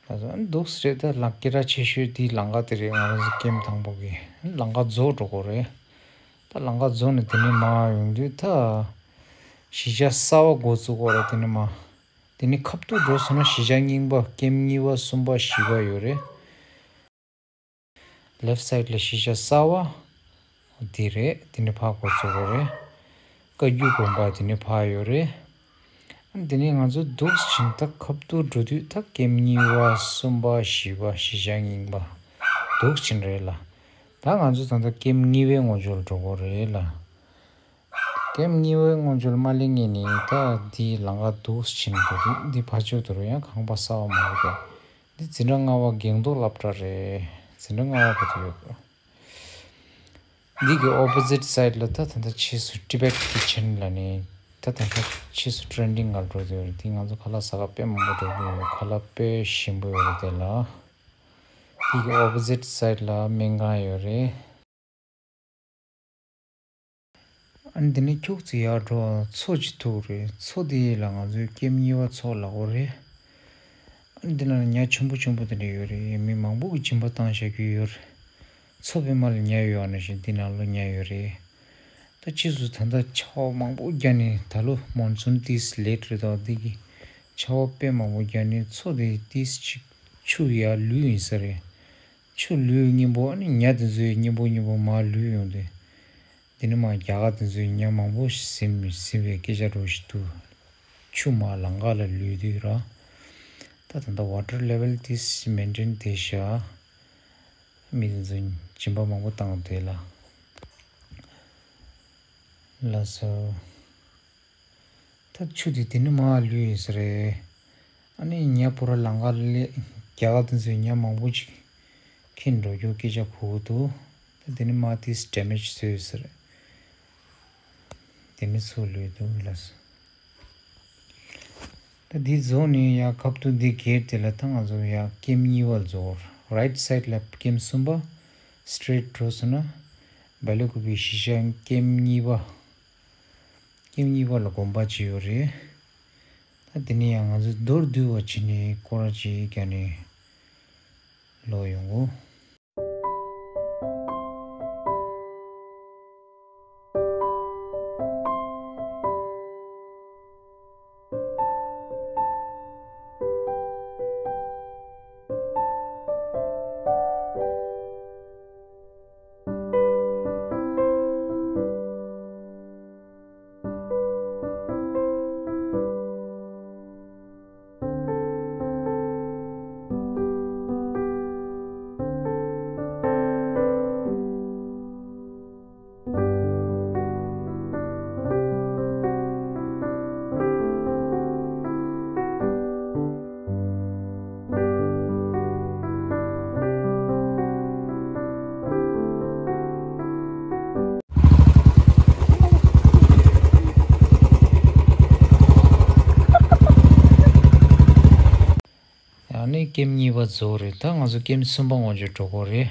ད་ཚོ་འདུག་སེ་རེད། ད་ལམ་སྐད་གྲགས་ཆེ་ཤོས་དེའི་ལམ་ཁ་དེ་རེད། ང་རང་ཚོ་ཀེམ་དང་པོ་གི་ལམ་ཁ་རྫོགས་འགྲོ་གི་རེད། ད་ལམ་ཁ་རྫོགས་ནས་དེ་ནས་མར་ཡོང་དུས་ད་གཞིས་ཆགས་གསར་པ་འགོ་བཙུགས་ཀྱི་རེད། དེ་ནས་མར། དེ་ནས་ཁ་ཐུག་འགྲོ་སོང་ན་གཞིས་ཆགས་རྙིང་པ། ཀེམ་གཉིས་པ་གསུམ་པ་བཞི་པ་ཡོད་རེད། ལེཕ་སའིཌ་ལ་གཞིས་ཆགས་གསར་པ་འདི་རེད། དེ་ནས་ཕར་འགོ་བཙུགས་པ་རེད། བཀའ་བརྒྱུད་དགོན་པ་དེ་ནས་ཕར་ཡོད་རེད། དེ་ནས་ང་ཚོ་འདུག་སེ་ཕྱིན། ད་ཁ་ཐུག་འགྲོ་དུས་ད་ཀེམ་གཉིས་པ་གསུམ་པ་བཞི་པ་གཞིས་ཆགས་རྙིང་པ་འདུག་སེ་ཕྱིན་རེད་ལ། ད་ང་ཚོ་ད་ལྟ་ཀེམ་གཉིས་པའི་ངོས་སྦྱོར་འགྲོ་གི་རེད་ལ། ཀེམ་གཉིས་པའི་ངོས་སྦྱོར་མ་སླེབས་སྔོན་ནས་ད་འདིའི་ལམ་ཁ་འདུག་སེ་ཕྱིན་འགྲོ་དུས། འདི་ཕར་ཕྱོགས་དེར་ཡང་ཁང་པ་གསར་པ་མང་པོ་འདུག་འདི་འཛིན་གྲྭ་ལྔ་པ་སྒང་ཏོག་སློབ་གྲྭ་རེད། འཛིན་གྲྭ་ལྔ་པ་བར་དུ་ཡོད། འདི་གི་ཨོ་པོ་ཟིཊ་སའིཌ་ལ་ད་ད་ལྟ་ཕྱིས་སུ་ཊི་བེཊ་ཀི་ཆེན་ལབ་ནས། ད་ད་ལྟ་ཕྱིས་སུ་ཊེ་རེན་ཌིང་སྒང་ལ་འགྲོ་དུས་ཡོད་རེད། འདི་ང་ཚོ་ཁ་ལག་ཟ་ག་དཔེ་མང་པོ་འགྲོ་གི་ཡོད། ཁ་ལག་དཔེ་ཞིམ་པོ་ཡོད་རེད་དེ་ལ། འདི་གི་ཨོ་པོ་ཟིཊ་སའིཌ་ལ་སྨན་ཁང་ཡོད་རེད། ཨ་ནི་དེ་ནས་ཁྱུག་ཙམ་ཡར་འགྲོ། མཚོ་ཅིག་ཐུག་རེད། མཚོ་དེ་ལ་ང་ཚོས་ཀེམ་གཉིས་པ་མཚོ་ལབ་ཀྱི་རེད། ཨ་ནི་དེ་ན་ཉ་ཆེན་པོ་ཆེན་པོ་དེ་འདྲ་ཡོད་རེད། མི་མང་པོ་གིས་སྦྱིན་པ་བཏང་བཞག་གི་ཡོད་རེད། མཚོ་པདྨ་ལ་ཉ་ཡོད་པ་ནང་བཞིན་འདི་ནང་ལོགས་ཉ་ཡོད་རེད། ད་ཕྱིས་སུ་ད་ལྟ་ཆར་པ་མང་པོ་བརྒྱབ་ནས། ད་ལོ་མོན་སུན་ཏིས་ལེཊ་རེད་དོ། འདི་གི་ཆར་པ་དཔེ་མང་པོ་བརྒྱབ་ནས་མཚོ་དེ་ཏིས་ཅིག་ཆུ་ཡར་ལུད་ཡིན་ས་རེད། ཆུ་ལུད་སྙིང་པོ། ཨ་ནི་ཉ་དེ་ཚོས་སྙིང་པོ་སྙིང་པོ་མར་ལུད་ཡོང་དུས། དེ་ནས་མར་རྒྱ་གར་དེ་ཚོས་ཉ་མང་པོ་ཟིན་ཟིན་པའི་སྐད་ཆ་འདྲ་ཞིག་འདུག་ཆུ་མར་ལམ་ཁ་ལ་ལུད་དུས་ར། ད་ད་ལྟ་ཝ་ཊར་ལེ་ཝལ་ཏིས་མེན་ཊེན་བསྡད་ཤག་མི་དེ་ཚོས་སྦྱིན་པ་མང་པོ་བཏང་བསྡད་ལ། ལགས་སོ། ད་ཆུ་དེ་དེ་ནས་མར་ལུད་ཡོད་ས་རེད། ཨ་ནི་ཉ་པུ་ར་ལམ་ཁ་ལ་སླེབས། རྒྱ་གར་དེ་ཚོས་ཉ་མང་པོ་ཅིག་ཁྱེར་འགྲོ་རྒྱུ་སྐད་ཆ་གོ་གི་འདུག་ད་དེ་ནས་མར་ཏིས་ཌེ་མེཇ་བཟོས་ཡོད་ས་རེད། དེ་ནས་མཚོ་ལུད་འདུག་ལགས་སོ། ད་འདི་རྫོགས་ནས་ཡར་ཁ་ཐུག་འདི་སྒེར་དེ་ལ་ད་ང་ཚོ་ཡར་ཀེམ་གཉིས་པ་རྫོགས། རའིཊ་སའིཌ་ལ་ཀེམ་གསུམ་པ། སི་ཊེ་རེཊ་འགྲོ་སོང་ན་སྦེ་ལ་ཀུ་པེ་གཞིས་ཆགས་ཀེམ་གཉིས་པ། ཀེམ་གཉིས་པ་ལ་དགོན་པ་ཅིག་ཡོད་རེད། ད་དེ་ནས་ཡང་ང་ཚོ་མདོར་བསྡུས་པ་བྱས་ནས་སྐོར་ར་ཅིག་རྒྱག་ནས་ལོག་ཡོང་གོ། ཡང་ནི་ཀེམ་གཉིས་པ་རྫོགས་རེད། ད་ང་ཚོ་ཀེམ་གསུམ་པ་ངོས་སྦྱོར་འགྲོ་གི་རེད།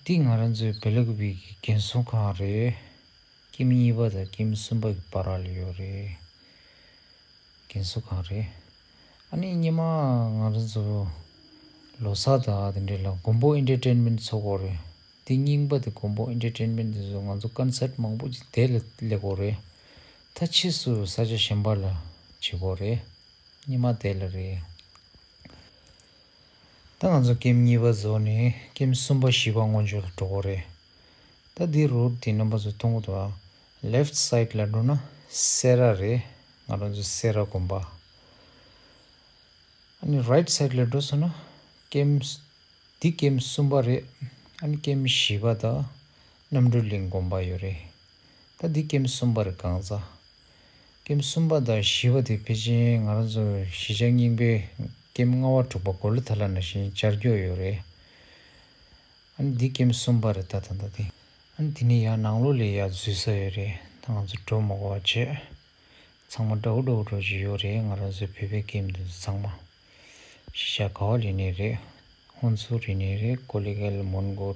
འདི་ང་རང་ཚོའི་སྦེ་ལ་ཀུ་པེ་གི་རྒན་གསོ་ཁང་རེད། ཀེམ་གཉིས་པ་དང་ཀེམ་གསུམ་པ་གི་བར་ལ་ཡོད་རེད། རྒན་གསོ་ཁང་རེད། ཨ་ནི་སྔོན་མ་ང་རང་ཚོ་ལོ་གསར་དང་དེ་འདྲ་ལ་མགོན་པོ་ཨེན་ཊར་ཊེན་མེན་ཊི་ཚོགས་ཀྱི་ཡོད་རེད། དེ་རྙིང་པ་དེ་མགོན་པོ་ཨེན་ཊར་ཊེན་མེན་ཊི་དེ་ཚོ་ང་ཚོ་ཀོན་སར་ཊི་མང་པོ་ཅིག་དེ་ལ་སླེབས་ཀྱི་ཡོད་རེད། ད་ཕྱིས་སུ་ས་ཆ་གཞན་པ་ལ་བྱེད་དགོས་རེད། ཉི་མ་དེ་ལ་རེད། ད་ང་ཚོ་ཀེམ་གཉིས་པ་རྫོགས་ནས་ཀེམ་གསུམ་པ་བཞི་པ་སྔོན་འཇུག་ལ་འགྲོ་དགོས་རེད། ད་འདི་རུཊ་འདི་རྣམ་པ་ཚོ་མཐོང་གི་འདུག་ཨ། ལེཕ་སའིཌ་ལ་འགྲོ་ན་སེ་ར་རེད། ང་རང་ཚོ་སེ་ར་དགོན་པ། ཨ་ནི་རའིཊ་སའིཌ་ལ་འགྲོ་སོང་ན་ཀེམ་འདི་ཀེམ་གསུམ་པ་རེད། ཨ་ནི་ཀེམ་བཞི་པ་དང་རྣམ་གྲོལ་གླིང་དགོན་པ་ཡོད་རེད། ད་འདི་ཀེམ་གསུམ་པ་རེད་གང་ཟག་ཀེམ་གསུམ་པ་དང་བཞི་པ་དེ་ཕལ་ཆེར་ང་རང་ཚོ་གཞིས་ཆགས་རྙིང་པའི་ཀེམ་ལྔ་པ་དྲུག་པ་གོ་ལ་ཐ་ལ་ནང་བཞིན་བཅར་རྒྱུ་ཡོད་རེད། ཨ་ནི་འདི་ཀེམ་གསུམ་པ་རེད་ད་ད་ལྟ་དེ། ཨ་ནི་དེ་ནས་ཡར་ནང་ལོགས་ལ་ཡར་འཛུལ་ས་ཡོད་རེད། ད་ང་ཚོ་འགྲོ་མ་དགོས་པ་བྱས། ཚང་མ་འདྲ་བོ་འདྲ་བོ་འདྲ་བོ་ཅིག་ཡོད་རེད། ང་རང་ཚོའི་བོད་པའི་ཀེམ་དེ་ཚོ་ཚང་མ། གཞིས་ཆགས་ག་བ་ལ་ཡིན་ནའི་རེད། ཧུན་སུར་ཡིན་ནའི་རེད། ཀོ་ལི་གྷལ། མོན་གྷོ།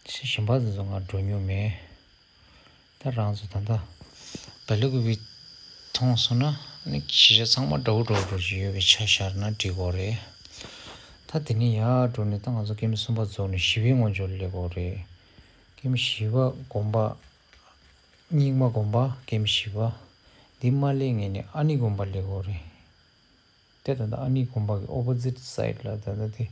གཞན་པ་དེ་ཚོ་ང་འགྲོ་མྱོང་མེད། ད་རང་ཚོ་ད་ལྟ་སྦེལ་ཀོབ་མཐོང་སོང་ན་ནི་གཞིས་ཆགས་ཚང་མ་འདྲ་བོ་འདྲ་བོ་འདྲ་བོ་ཅིག་ཡོད་པའི་ཆ་བཞག་ན་འགྲིག་གི་རེད། ད་དེ་ནས་ཡར་འགྲོ་ནས་ད་ང་ཚོ་ཀེམ་གསུམ་པ་རྫོགས་ནས་བཞི་པའི་སྔོན་འཇུག་ལ་སླེབས་ཀྱི་རེད། ཀེམ་བཞི་པ་དགོན་པ། རྙིང་མ་དགོན་པ་ཀེམ་བཞི་པ། འདི་མ་སླེབས་སྔོན་ནས་ཨ་ནི་དགོན་པ་སླེབས་ཀྱི་རེད། དེ་ད་ལྟ་ཨ་ནི་དགོན་པ་གི་ཨོ་པོ་ཟིཊ་སའིཌ་ལ་ད་ལྟ་དེ་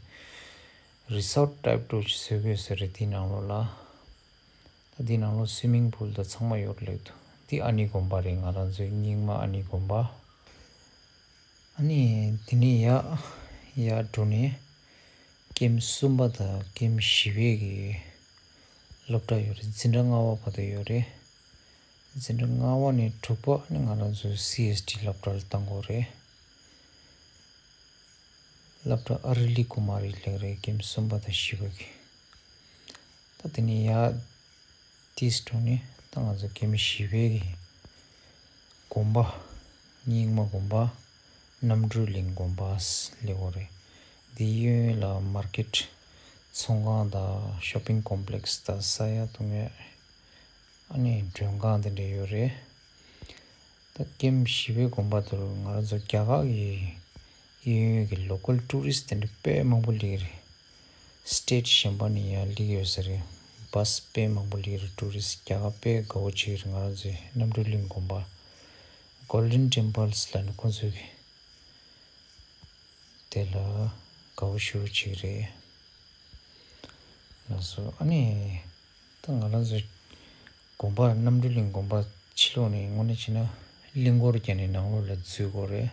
རི་སོཊ་ཊའིཔ་འདྲ་བོ་ཅིག་བཟོས་ཡོད་ས་རེད། དེའི་ནང་ལོགས་ལ། ད་དེའི་ནང་ལོགས་སུའི་མིང་པུལ་དང་ཚང་མ་ཡོད་ལབ་འདུག་དེ་ཨ་ནི་དགོན་པ་རེད། ང་རང་ཚོའི་རྙིང་མ་ཨ་ནི་དགོན་པ། ཨ་ནི་དེ་ནས་ཡར་ཡར་འགྲོ་ནས་ཀེམ་གསུམ་པ་དང་ཀེམ་བཞི་པའི་གི་སློབ་གྲྭ་ཡོད་རེད། འཛིན་གྲྭ་ལྔ་པ་བར་དུ་ཡོད་རེད། འཛིན་གྲྭ་ལྔ་པ་ནས་དྲུག་པ་ནི་ང་རང་ཚོའི་སི་ཨེས་ཊི་སློབ་གྲྭ་ལ་བཏང་དགོས་རེད། སློབ་གྲྭ་ཨ་རི་ལི་ཀུ་མ་རི་ལབ་རེད། ཀེམ་གསུམ་པ་དང་བཞི་པ་གི། ད་དེ་ནས་ཡར་ཏིས་ཀྲུང་ནས་ད་ང་ཚོ་ཀེམ་བཞི་པའི་གི་དགོན་པ། རྙིང་མ་དགོན་པ། རྣམ་གྲོལ་གླིང་དགོན་པ་སླེབས་ཀྱི་རེད། འདི་གཡས་གཡོན་ལ་མར་ཀེཊ། ཚོང་ཁང་དང་ཤོ་པིང་ཀོམ་པི་ལེགས་དང་ས་ཡ་བཏུང་ཡས། ཨ་ནི་མགྲོན་ཁང་དེ་འདྲ་ཡོད་རེད། ད་ཀེམ་བཞི་པའི་དགོན་པ་དེར་ང་རང་ཚོ་རྒྱ་གར་གྱི་གཡས་གཡོན་གྱི་ལོ་ཀལ་ཊུ་རི་སི་ཊི་དེ་འདྲ་དཔེ་མང་པོ་སླེབས་རེད། སི་ཊེཊ་གཞན་པ་ནས་ཡར་སླེབས་ཡོད་ས་རེད། བྷ་སི་དཔེ་མང་པོ་སླེབས་རེད། ཊུ་རི་སི་ཊི་རྒྱ་གར་དཔེ་དགའ་བོ་བྱེད་ཀྱི་རེད། ང་རང་ཚོའི་རྣམ་གྲོལ་གླིང་དགོན་པ། གོལ་ཌེན་ཊེམ་པལ་སི་ལབ་ནས་ཁོང་ཚོའི་གི་དེ་ལ་དགའ་བོ་ཞེ་པོ་ཅིག་རེད། ལགས་སོ། ཨ་ནི་ད་ང་རང་ཚོ་དགོན་པ་རྣམ་གྲོལ་གླིང་དགོན་པ་ཕྱི་ལོགས་ནས་དངོས་གནས་བྱས་ན་གླིང་སྐོར་བརྒྱབ་ནས་ནང་ལོགས་ལ་འཛུལ་དགོས་རེད།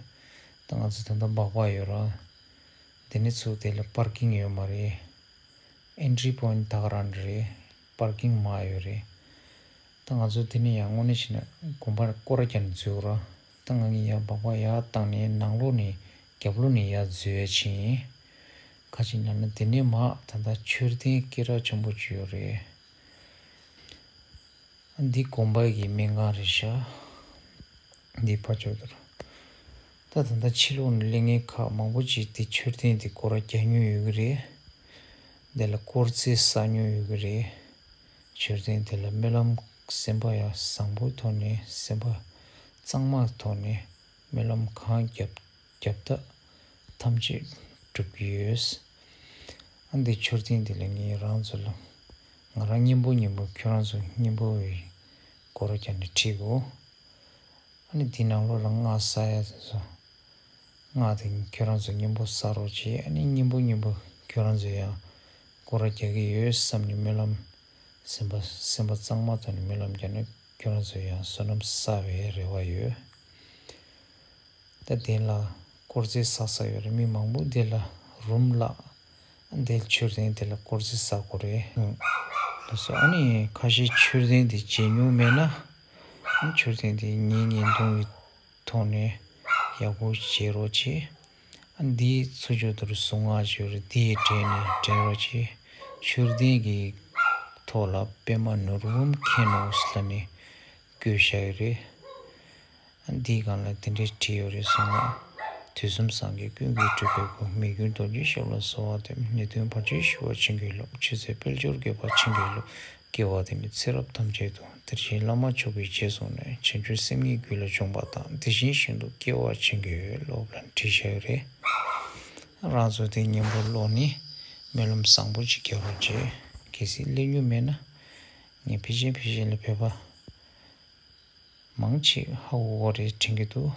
ད་ང་ཚོ་ད་ལྟ་སྦག་སྦག་ཡོད་ར། དེ་ནས་ཚུར་དེ་ལ་པར་ཀིང་ཡོད་མ་རེད། ཨེན་ཊི་རི་པོ་ཡིན་ཊི་ད་ག་རང་རེད། པར་ཀིང་མང་ཡོད་རེད། ད་ང་ཚོ་དེ་ནས་ཡང་དངོས་གནས་བྱས་ན་དགོན་པར་སྐོར་ར་རྒྱག་ནས་འཛུལ་ར། ད་ང་གཉིས་ཡར་སྦག་སྦག་ཡར་བཏང་ནས་ནང་ལོགས་ནས་རྒྱབ་ལོགས་ནས་ཡར་འཛུལ་ཡས་ཕྱིན་ཡིན། ག་ཅི་ལབ་ན་དེ་ནས་མར་ད་ལྟ་མཆོད་རྟེན་སྐད་གྲགས་ཆེན་པོ་ཅིག་ཡོད་རེད། འདི་དགོན་པ་གི་སྨན་ཁང་རེད་ཤག་འདི་ཕར་ཕྱོགས་དེར། ད་ད་ལྟ་ཕྱི་ལོགས་ནས་སླེབས་མཁན་ཁག་མང་པོ་ཅིག་དེ་མཆོད་རྟེན་དེ་སྐོར་ར་རྒྱག་མྱོང་ཡོད་ཀྱི་རེད། དེ་ལ་དཀོར་ཟས་ཟ་མྱོང་ཡོད་ཀྱི་རེད། མཆོད་རྟེན་དེ་ལ་སྨོན་ལམ་སེམས་པ་ཡང་བཟང་པོའི་ཐོག་ནས་སེམས་པ་གཙང་མའི་ཐོག་ནས་སྨོན་ལམ་གང་བརྒྱབ་བརྒྱབ་ད་ཐམས་ཅད་འགྲུབ་ཀྱི་ཡོད། ཨ་འདི་མཆོད་རྟེན་འདི་ལ་ངས་རང་ཚོ་ལ་ང་རང་སྙིང་པོ་སྙིང་པོ་ཁྱོད་རང་ཚོ་སྙིང་པོ་བའི་སྐོར་ར་རྒྱག་ནས་ཁྲིད་དགོས། ཨ་ནི་འདི་ནང་ལོགས་ལ་སྔགས་བསགས་ཡ་ཚོ། སྔགས་དེ་ཁྱོད་རང་ཚོ་སྙིང་པོ་བསགས་རོགས་བྱེད། ཨ་ནི་སྙིང་པོ་སྙིང་པོ་ཁྱོད་རང་ཚོ་ཡང་སྐོར་ར་རྒྱག་གི་ཡོད་བསམ་ནས་སྨོན་ལམ། སེམས་པ་སེམས་པ་གཙང་མ་ཐོག་ནས་སྨོན་ལམ་རྒྱག་ནས་ཁྱོད་རང་ཚོ་ཡང་བསོད་ནམས་བསགས་པའི་རེ་བ་ཡོད། ད་དེ་ལ་དཀོར་ཟས་བསགས་ས་ཡོད་རེད། མི་མང་པོ་དེ་ལ་རུམ་བརླག་དེ་མཆོད་རྟེན་དེ་ལ་དཀོར་ཟས་བསགས་དགོས་རེད། ལགས་སོ། ཨ་ནི་ཁ་ཤས་མཆོད་རྟེན་དེ་མཇལ་མྱོང་མེད་ན་མཆོད་རྟེན་དེ་ཉིན་ཉིན་གཏོང་བའི་ཐོག་ནས་ཡག་པོ་མཇལ་རོགས་བྱེད། ཨ་འདིའི་ཚུར་ཕྱོགས་དུ་གཟུངས་སྔགས་ཡོད་རེད། དེའི་གྲས་ནས་འདྲེན་རོགས་བྱེད། མཆོད་རྟེན་གྱི་ཐོག་ལ་པདྨ་ནོར་བུམ་མཁྱེན་ནོ་ལབ་ནས་བཀོད་བཞག་ཡོད་རེད། ཨ་འདིའི་སྒང་ལ་དེ་འདྲས་བྲིས་ཡོད་རེད། གཟུངས་སྔགས། དུས་གསུམ་སངས་རྒྱས་ཀུན་གྱི་སྤྲུལ་པའི་སྐུ། མི་འགྱུར་རྡོ་རྗེ་ཞབས་ལ་གསོལ་བ་འདེབས། ནད་གདོན་བར་ཆད་ཞི་བར་བྱིན་གྱིས་རློབས། ཆོས་ཚུལ་དཔལ་འབྱོར་རྒྱས་པར་བྱིན་གྱིས་རློབས། སྐྱེ་བ་འདི་ནས་ཚེ་རབས་ཐམས་ཅད་དུ། དེ་བཞིན་བླ་མ་མཆོག་གི་རྗེས་སུ་བསྔོས། བྱང་ཆུབ་སེམས་ཉིད་རྒྱུད་ལ་བྱུང་བ་དང་། དེ་བཞིན་གཤེགས་སུ་སྐྱེ་བར་བྱིན་གྱིས་རློབས་ལ་བྲིས་བཞག་ཡོད་རེད། རང་ཚོ་དེ་སྙིང་པོ་ཀློག་ནས་སྨོན་ལམ་བཟང་པོ་ཅིག་རྒྱག་རོགས་བྱེད། གལ་སྲིད་སླེབས་མྱོང་མེད་ན་ངས་ཕལ་ཆེར་ཕལ་ཆེར་ལ་བོད་པ་ མང་ཆེ་ཧ་གོ་གི་རེད་དྲན་གྱི་འདུག་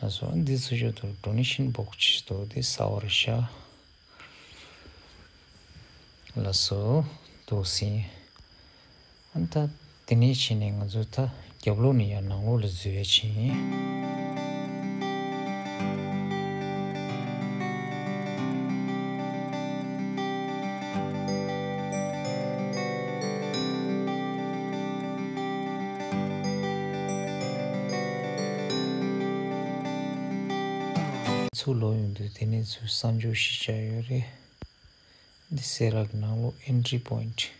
ལགས་སོ། འདི་ཚོ་ཞོར་དུ་ཌོ་ནེ་ཤན་འབོག་ཆེད་དུ་དེ་གསར་པ་རེད་ཤག་ལགས་སོ། འདུག་སེ། ཨ་ནི་ད་དེ་ནས་བྱས་ནས་ང་ཚོ་ད་རྒྱབ་ལོགས་ནས་ཡར་ནང་ལོགས་ལ་འཛུལ་ཡ་བྱས་ཡིན། ཚུར་ལོག་ཡོང་དུས་དེ་ནས་ཚུར་གསང་སྤྱོད་གཞིས་ཆགས་ཡོད་རེད། འདི་སེ་ར་གི་ནང་ལོགས་ཨེན་ཊི་རི་པོ་ཡིན་ཊི།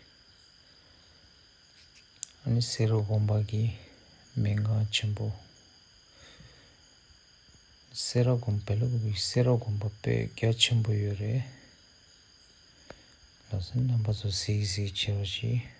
ཨ་ནི་སེ་ར་དགོན་པ་གི་སྨན་ཁང་ཆེན་པོ། སེ་ར་དགོན་པ་ལ་སེ་ར་དགོན་པ་དཔེ་རྒྱ་ཆེན་པོ་ཡོད་རེད། ལགས་སོ། རྣམ་པ་ཚོ་གཟིགས་གཟིགས་བྱེད་རོགས་གྱིས།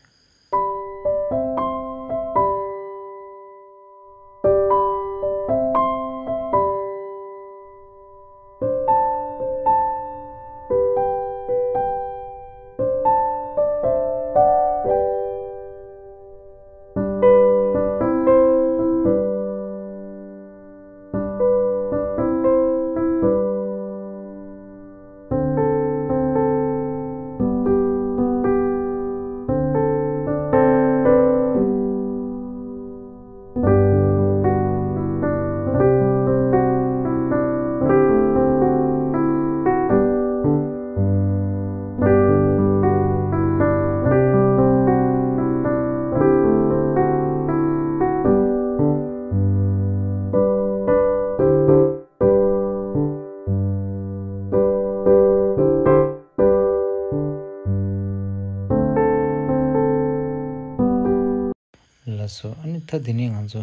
ལགས་སོ། ཨ་ནི་ད་འདི་ནས་ང་ཚོ་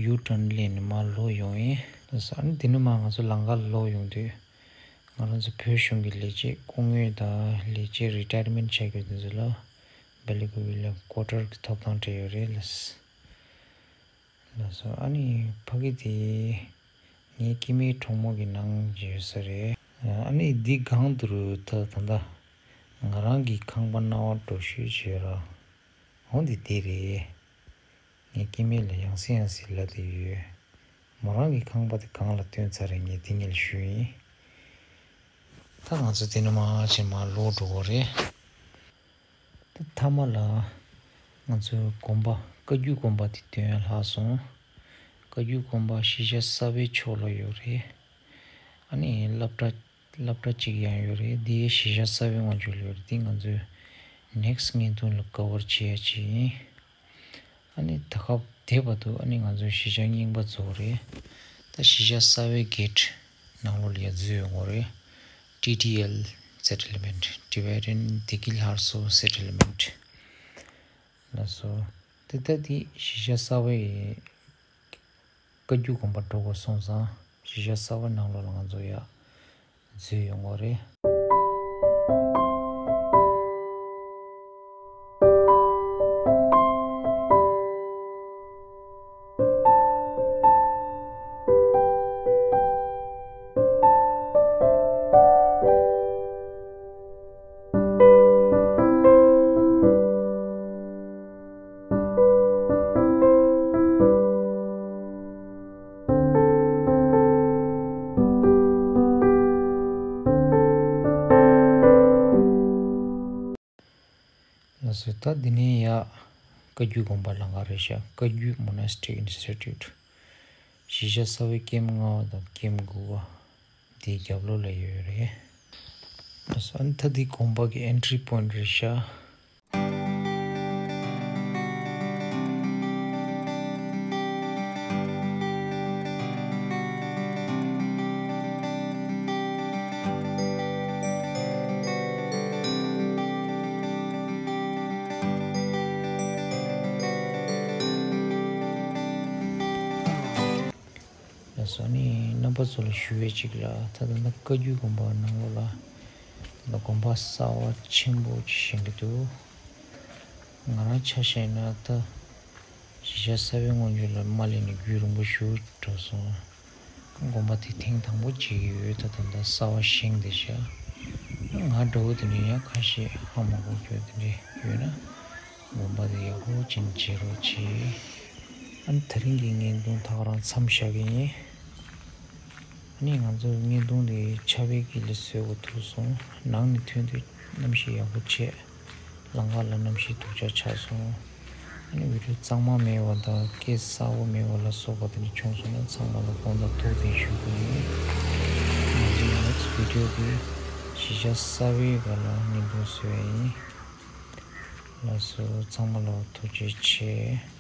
ཡུ་ཊརན་ལེན་ནས་མར་ལོག་ཡོང་ཡིན། ལགས་སོ། ཨ་ནི་འདི་ནས་མར་ང་ཚོ་ལམ་ཁ་ལོག་ཡོང་དུས་ང་རང་ཚོ་བོད་གཞུང་གི་ལས་བྱེད་སྐུ་ངོ་དང་ལས་བྱེད་རི་ཊ་ཡར་མེན་ཊི་བྱ་རྒྱུ་དེ་ཚོ་ལ་སྦེལ་ཀོབ་ལ་ཀོ་ཊར་གྱི་ཐོབ་ཐང་སྤྲད་ཡོད་རེད་ལགས། ལགས་སོ། ཨ་ནི་ཕ་གི་དེ་ངའི་སྐྱེ་དམན་གྲོགས་མོ་གི་ནང་ཡོད་ས་རེད། ཨ་ནི་འདི་སྒང་དུ་རུ་ད་ད་ལྟ་ང་རང་གི་ཁང་པ་སྣང་བར་འགྲོ་ཤུལ་བྱས་ར། འོ་འདི་དེ་རེད། ངའི་སྐྱེ་དམན་ལ་ཡང་སེ་ཡང་སེ་ལབ་བསྡད་ཡོད། མོ་རང་གི་ཁང་པ་དེ་སྒང་ལ་བཏོན་ཚར་རེད། ངས་དེ་ངས་ལ་ཞུས་ཡིན། ད་ང་ཚོ་དེ་ནས་མར་ཕྱིན་མར་ལོག་འགྲོ་དགོས་རེད། ད་མཐའ་མ་ལ་ང་ཚོའི་དགོན་པ་བཀའ་བརྒྱུད་དགོན་པ་དེ་སྟོན་ཡ་ལྷག་སོང་། བཀའ་བརྒྱུད་དགོན་པ་གཞིས་ཆགས་གསར་པའི་ཕྱོགས་ལ་ཡོད་རེད། ཨ་ནི་སློབ་གྲྭ་སློབ་གྲྭ་གཅིག་ཡང་ཡོད་རེད། འདི་གཞིས་ཆགས་གསར་པའི་སྔོན་འཇུག་ལ་ཡོད་རེད། འདི་ང་ཚོའི་ནེག་སི་ཊི་བརྙན་ཐུང་ལ་ཀ་བར་བྱེད་ཡ་ཅིག་ཡིན། ཨ་ནི་ད་སྐབས་དེ་བར་དུ་ཨ་ནི་ང་ཚོ་གཞིས་ཆགས་རྙིང་པ་ཚོ་རེད། ད་གཞིས་ཆགས་གསར་པའི་གེ་ཊི་ནང་ལོགས་ལ་ཡ་འཛུལ་ཡོང་གི་རེད། ཊི་ཊི་ཨེལ་སེ་ཊལ་མེན་ཊི། Tibetan Degi Lhar So Settlement ལགས་སོ། དེ་ལྟ་དེ་གཞིས་ཆགས་གསར་པའི་བཀའ་བརྒྱུད་དགོན་པ་འགྲོ་དགོས་སོང་ཙང་གཞིས་ཆགས་གསར་པ་ནང་ལོགས་ལ་ང་ཚོ་ཡ་འཛུལ་ཡོང་གི་རེད། ལགས་སོ། ད་འདི་ནས་ཡ་བཀའ་བརྒྱུད་དགོན་པ་ལམ་ཁ་རེད་ཤག་བཀའ་བརྒྱུད་Monastic Institute། གཞིས་ཆགས་གསར་པའི་ཀེམ་ལྔ་པ་དང་ཀེམ་དགུ་པ་དེའི་རྒྱབ་ལོགས་ལ་ཡོད་རེད། ལགས་སོ། ཨ་ནི་ད་འདི་དགོན་པ་གི་ཨེན་ཊི་རི་པོ་ཡིན་ཊི་རེད་ཤག་ལགས་སོ། ཨ་ནི་རྣམ་པ་ཚོ་ལ་ཞུ་བའི་ཅིག་ལ། ད་ལྟ་ན་བཀའ་བརྒྱུད་དགོན་པ་ནང་ལོགས་ལ་ད་དགོན་པ་གསར་པ་ཆེན་པོ་ཅིག་བཞེངས་ཀྱི་འདུག་ང་རང་ཆ་བཞག་ན་ད་གཞིས་ཆགས་གསར་པའི་སྔོན་འཇུག་ལ་མ་སླེབས་ནས་རྒྱུན་རིང་པོ་ཞིག་འགྲོ་སོང་། དགོན་པ་དེ་ཐེངས་དང་པོ་མཇལ་གྱི་ཡོད། ད་ད་ལྟ་གསར་པ་བཞེངས་བསྡད་ཤག་ང་འདྲ་བོ་དེ་འདྲ་ཡང་ཁ་ཤས་ཧ་མ་གོ་རྒྱུ་དེ་འདྲ་ཡོད་ན་དགོན་པ་དེ་ཡག་པོ་ཅིག་མཇལ་རོགས་བྱེད། ཨ་ནི་དེ་རིང་གི་བརྙན་ཐུང་ད་ག་རང་མཚམས་བཞག་གི་ཡིན། ཨ་ནི་ང་ཚོ་བརྙན་ཐུང་དེ་ཆར་པའི་དཀྱིལ་ལ་བཟོ་དགོས་ཐུག་སོང་། ནང་ནས་ཐོན་དུས་གནམ་གཤིས་ཡག་པོ་བྱས། ལམ་ཁ་ལ་གནམ་གཤིས་སྡུག་ཅག་ཆགས་སོང་། ཨ་ནི་བི་ཌིའོ་གཙང་མ་མེད་པ་དང་སྐད་གསལ་པོ་མེད་པ་ལ་སོགས་པ་དེ་འདྲ་བྱུང་སོང་ན་ཚང་མ་ལ་དགོངས་དག་ཐུགས་བདེན་ཞུ་གི་ཡིན། ང་ཚོའི་ནེག་སི་ཊི་བི་ཌིའོ་དེ་གཞིས་ཆགས་གསར་པའི་སྒང་ལ་བརྙན་ཐུང་བཟོ་ཡ་ཡིན། ལགས་སོ། ཚང་མ་ལ་ཐུགས་རྗེ་ཆེ།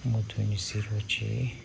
མུ་མཐུད་ནས་གཟིགས་རོགས་གྱིས།